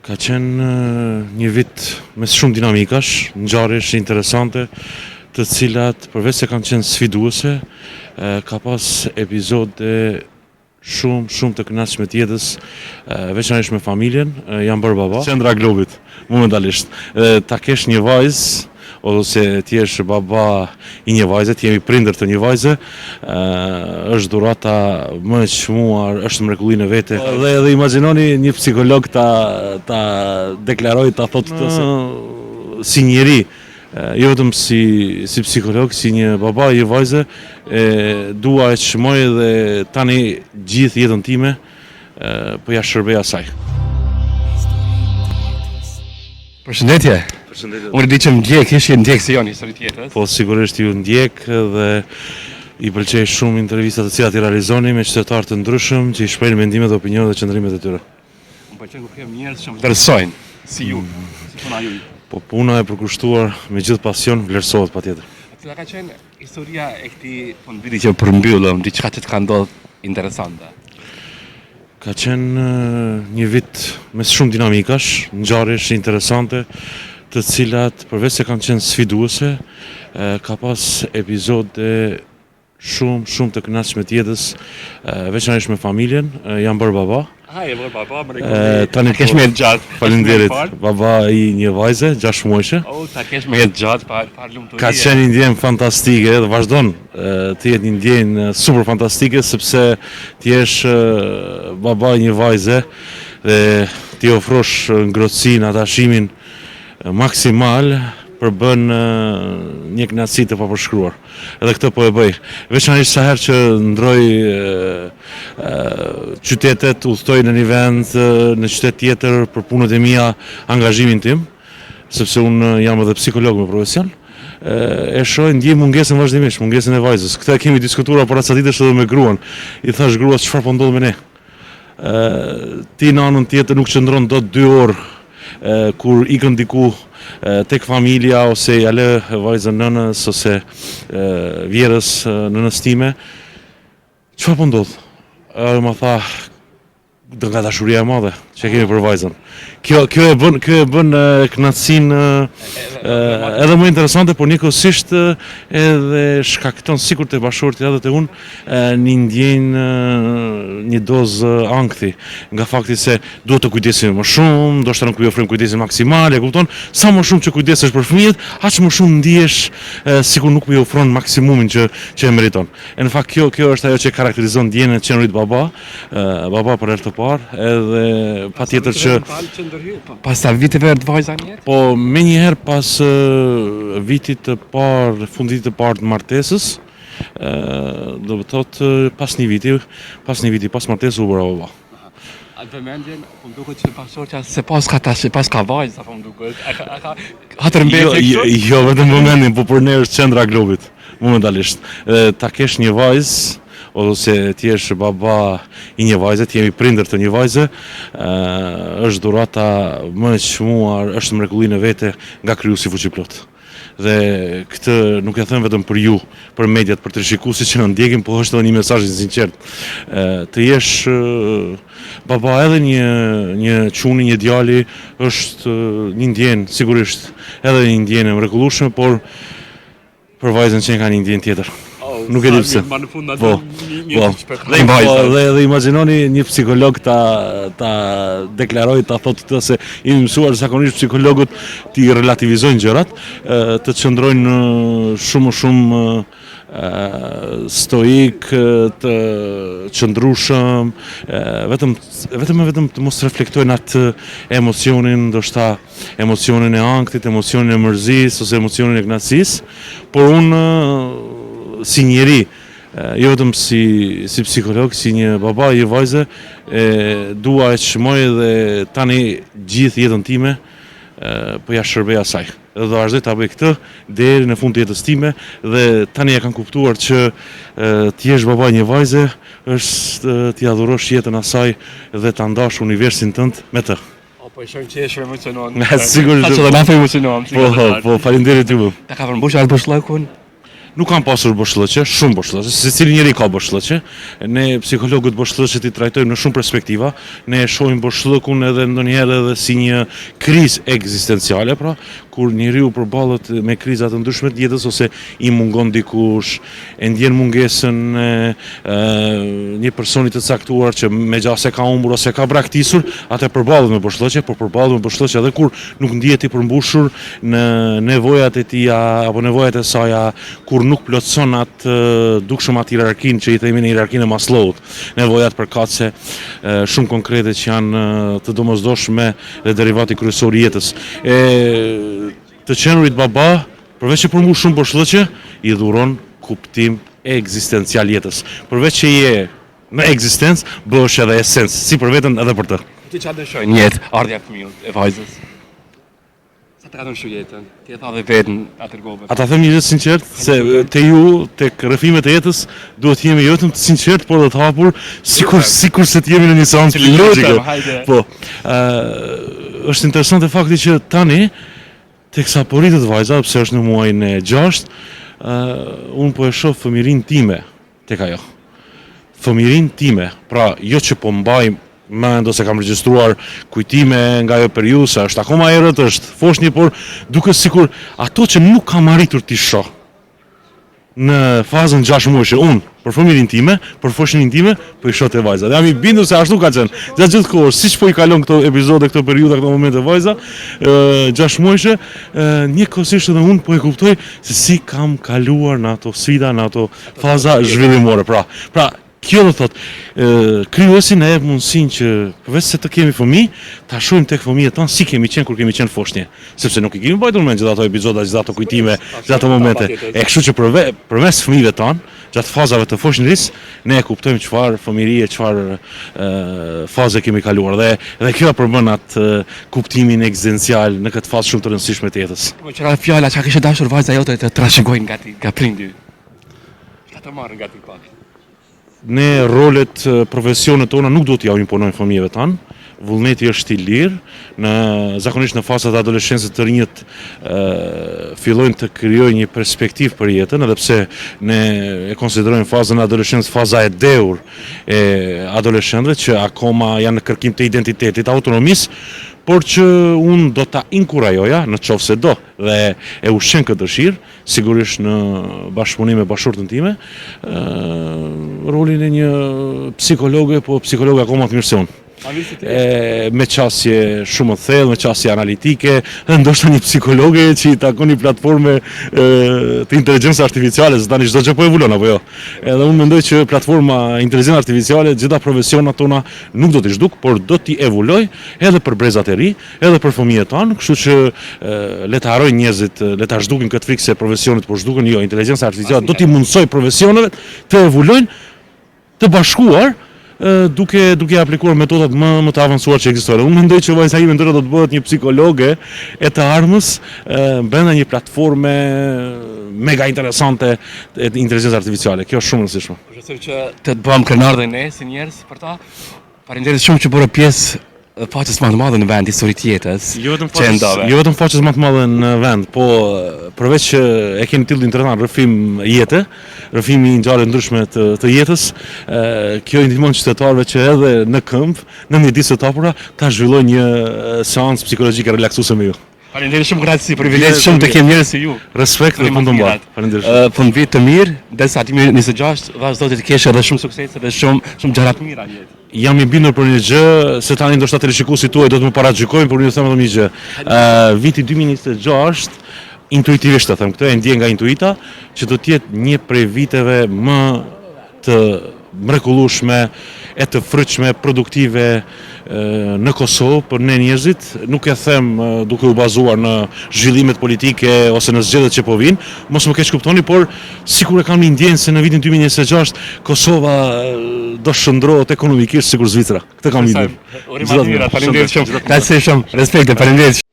Ka qenë një vit mes shumë dinamikash, ngjarjesh interesante, të cilat përveç se kanë qenë sfiduese, ka pas epizode shumë shumë të kënaqshme të jetës, veçanërisht me familjen, jam bërë baba. Qendra e globit, momentalisht. Dhe ta kesh një vajzë ose të jesh baba i një vajze, të jemi prindër të një vajze, është dhurata më e çmuar, është mrekulli në vete. Dhe edhe imagjinoni një psikolog ta ta deklarojë, ta thotë këtë se si njeri, jo vetëm si si psikolog, si një baba i një vajze, e dua e çmoj dhe tani gjithë jetën time po ia shërbej asaj. Përshëndetje. Përshëndetje. Unë di që më ndjek, je ndjekësi jonë histori të jetës. Po sigurisht ju ndjek dhe i pëlqej shumë intervistat të cilat i realizoni me qytetarë të ndryshëm që i shprehin mendimet, opinionet dhe qëndrimet e tyre. Më pëlqen kur kem njerëz që vlerësojnë si ju, mm. si puna juaj. Po puna e përkushtuar me gjithë pasion vlerësohet patjetër. Cila ka qenë historia e këtij fundviti që përmbyllëm, diçka që të ka ndodhur interesante? Ka qenë një vit mes shumë dinamikash, ngjarjesh interesante, të cilat përveç se kanë qenë sfiduese, ka pas epizode shumë shumë të kënaqshme të jetës, veçanërisht me familjen, jam bërë baba. Ha, je bërë baba, mrekulli. Tani kesh me jetë gjatë. Faleminderit. Baba i një vajze, 6 muajshe. Oh, ta kesh me jetë gjatë, pa pa lumturi. Ka qenë një ndjenjë fantastike dhe vazhdon të jetë një ndjenjë super fantastike sepse të jesh baba i një vajze dhe t'i ofrosh ngrohtësinë, atashimin maksimal përbën një kënaqësi të papërshkruar. Edhe këtë po e bëj. Veçanërisht sa herë që ndroj qytetet, udhëtoj në një vend, në qytet tjetër për punët e mia, angazhimin tim, sepse unë jam edhe psikolog me profesion, e shoh ndjej mungesën vazhdimisht, mungesën e vajzës. Këtë e kemi diskutuar para ca ditësh edhe me gruan. I thash gruas çfarë po ndodh me ne. Ti në anën tjetër nuk qëndron dot dy orë kur ikën diku tek familja ose ia lë vajzën nënës ose vjehrrës nënës time. Çfarë po ndodh? Ajo më tha, Do nga dashuria e madhe që kemi për vajzën. Kjo kjo e bën kjo e bën kënaqësinë edhe më interesante, por njëkohësisht edhe shkakton sikur te bashkëshortja edhe te unë një ndjenjë një dozë ankthi nga fakti se duhet të kujdesemi më shumë, ndoshta nuk i ofrojmë kujdesin maksimal, e kupton? Sa më shumë që kujdesesh për fëmijët, aq më shumë ndihesh sikur nuk po i ofron maksimumin që që e meriton. E në fakt kjo kjo është ajo që karakterizon ndjenjën e të qenurit baba, baba për herë të parë, edhe patjetër që po. Pas sa viteve erdhi vajza në jetë? Po menjëherë pas vitit të parë, fundit të parë të martesës, do të thotë pas një viti, pas një viti pas martesës u bëra baba. Atë vëmendjen, po më duket që bashkëshortja s'e paska tash, paska vajzë, apo më duket. A ka a ka hatër mbetje jo, jo, jo, vetëm vëmendjen, po për ne është qendra e globit, momentalisht. Dhe ta kesh një vajzë, ose të jesh baba i një vajze, të jemi prindër të një vajze, është dhurata më e çmuar, është mrekulli në vete nga krijuesi fuqiplotë. Dhe këtë nuk e them vetëm për ju, për mediat, për teleshikuesit që na ndjekin, po është edhe një mesazh i sinqertë. Të jesh baba edhe një një çuni, një djali është një ndjenjë, sigurisht, edhe një ndjenjë e mrekullueshme, por për vajzën qenka një ndjenjë tjetër. Oh, nuk e di pse. Më në fund po, po. Dhe, po, dhe, dhe imagjinoni një psikolog ta ta deklarojë, ta thotë këtë se jemi mësuar zakonisht psikologët t'i relativizojnë gjërat, të qëndrojnë shumë më shumë stoik, të qëndrueshëm, vetëm vetëm e vetëm të mos reflektojnë atë emocionin, ndoshta emocionin e ankthit, emocionin e mërzisë ose emocionin e kënaqësisë, por unë si njeri, jo vetëm si si psikolog, si një baba i një vajze, e dua e çmoj dhe tani gjithë jetën time po ia shërbej asaj. Dhe do vazhdoj ta bëj këtë deri në fund të jetës time dhe tani e kam kuptuar që të jesh baba i një vajze është t'ia dhurosh jetën asaj dhe ta ndash universin tënd me të. O, po e shohim që je shumë emocionuar. Sigurisht. Sa që dhe na po emocionuam. Po, po, faleminderit juve. Ta ka përmbushur atë boshllëkun? Nuk kam pasur boshllëqe, shumë boshllëqe, secili njeri ka boshllëqe. Ne psikologët boshllëqet i trajtojmë në shumë perspektiva. Ne e shohim boshllëkun edhe ndonjëherë edhe si një krizë ekzistenciale, pra kur njeriu përballet me kriza të ndryshme të jetës ose i mungon dikush, e ndjen mungesën e një personi të caktuar që me gjasë e ka humbur ose e ka braktisur, atë përballet me boshllëqe, por përballet me boshllëqe edhe kur nuk ndihet i përmbushur në nevojat e tija apo nevojat e saja, kur nuk plotëson atë dukshëm atë hierarkinë që i themi në hierarkinë e Maslowut, nevojat përkatëse shumë konkrete që janë të domosdoshme dhe derivati kryesor i jetës. E të qenurit baba, përveç që përmbush shumë boshllëqe, i dhuron kuptim ekzistencial jetës. Përveç që je në ekzistencë, bëhesh edhe esencë, si për veten edhe për të. Ti çfarë ndryshoi në jetë ardhja e fëmijës, e vajzës? Sa të ka ndryshuar jetën? Ti e tha dhe vetë a tregove. A ta them një gjë të sinqertë, se te ju tek rrëfimet e jetës duhet të jemi jo vetëm të sinqertë, por edhe të hapur, sikur sikurse të jemi në një seancë psikologjike. Po. Ë është interesante fakti që tani teksa po rritet vajza, pse është në muajin e 6, ë unë po e shoh fëmijërinë time tek ajo. Fëmijërinë time, pra jo që po mbaj mend ose kam regjistruar kujtime nga ajo periudhë, se është akoma herët, është foshnjë, por duket sikur ato që nuk kam arritur t'i shoh në fazën 6 muajshe unë për fëmijërinë time, për foshnjën time, po i shoh te vajza. Dhe jam i bindur se ashtu ka qenë. Gjatë gjithë kohës, siç po i kalon këto epizode, këto periudha, këto momente vajza, ë 6 muajshe, njëkohësisht edhe unë po e kuptoj se si kam kaluar në ato sfida, në ato faza zhvillimore. Pra, pra kjo do thotë, krijuesi na jep mundësinë që përveç se të kemi fëmijë, ta shohim tek fëmijët tanë si kemi qenë kur kemi qenë foshnje, sepse nuk i kemi mbajtur mend gjithë ato epizoda, gjithë ato kujtime, gjithë ato momente. E kështu që përve, përmes fëmijëve tanë, gjatë fazave të foshnjërisë, ne e kuptojmë çfarë fëmijërie, çfarë faze kemi kaluar dhe dhe kjo e përbën atë kuptimin ekzistencial në këtë fazë shumë të rëndësishme të jetës. Po që ra fjala, çka kishe dashur vajza jote të trashëgojë nga ti, nga prindi? Çka të marrë nga ti pak? Ne rolet, profesionet tona nuk duhet t'jua imponojmë fëmijëve tanë. Vullneti është i lirë. Në zakonisht në fazat e adoleshencës të rinjët fillojnë të krijojnë një perspektivë për jetën, edhe pse ne e konsiderojmë fazën e adoleshencës faza e dehur e adoleshentëve që akoma janë në kërkim të identitetit, autonomisë, por që unë do ta inkurajoja në qoftë se do dhe e ushqen këtë dëshirë, sigurisht në bashkëpunim me bashkëshorten time, rolin e një psikologe, po psikologe akoma të mirë se unë. E, me qasje shumë më të thellë, me qasje analitike, dhe ndoshta një psikologe që i takon një platforme e, të inteligjencës artificiale, se tani çdo gjë po evolon apo jo. Edhe unë mendoj që platforma inteligjencë artificiale, gjitha profesionet tona nuk do t'i zhduk, por do t'i evoloj edhe për brezat e ri, edhe për fëmijët tanë, kështu që le ta harrojnë njerëzit, le ta zhdukin këtë frikë se profesionet po zhduken, jo, inteligjenca artificiale do t'i mundësojë profesioneve të evolojnë të bashkuar duke duke aplikuar metodat më më të avancuara që ekzistojnë. Unë mendoj që vajza ime ndoshta do të bëhet një psikologe e të ardhmes brenda një platforme mega interesante e inteligjencës artificiale. Kjo është shumë e rëndësishme. Shpresoj që të të bëhem krenar dhe ne si njerëz për ta. Faleminderit shumë që bëre pjesë e faqes më të madhe në vend, histori të jetës. Jo vetëm faqes, jo vetëm faqes më të madhe në vend, po përveç që e keni titullin interesant rrëfim jete, rrëfimi i ngjarjeve të ndryshme të, të jetës, e, kjo i ndihmon qytetarëve që edhe në këmbë, në mjedise të hapura, ta zhvillojnë një seancë psikologjike relaksuese me ju. Faleminderit shumë kënaqësi, privilegj shumë të kem njerëz si ju. Respekt dhe punë të mbarë. Faleminderit shumë. Fundvit të mirë, derisa 2026, dhashtë Zoti të kesh edhe shumë suksese dhe shumë shumë gjëra të mira në jetë. Jam i bindur për një gjë, se tani ndoshta teleshikuesit tuaj do të më paragjykojnë, por unë ju them vetëm një gjë. Ë viti 2026 intuitivisht e them këtë, e ndjej nga intuita, që do të jetë një prej viteve më të mrekullueshme e të frytshme, produktive në Kosovë për ne njerëzit, nuk e them duke u bazuar në zhvillimet politike ose në zgjedhjet që po vijnë, mos më keqkuptoni, por sikur e kam një ndjenjë se në vitin 2026 Kosova do shndërrohet ekonomikisht sikur Zvicra. Këtë kam një. Urime të mira, faleminderit shumë. Kënaqësi shumë. Respekte, faleminderit.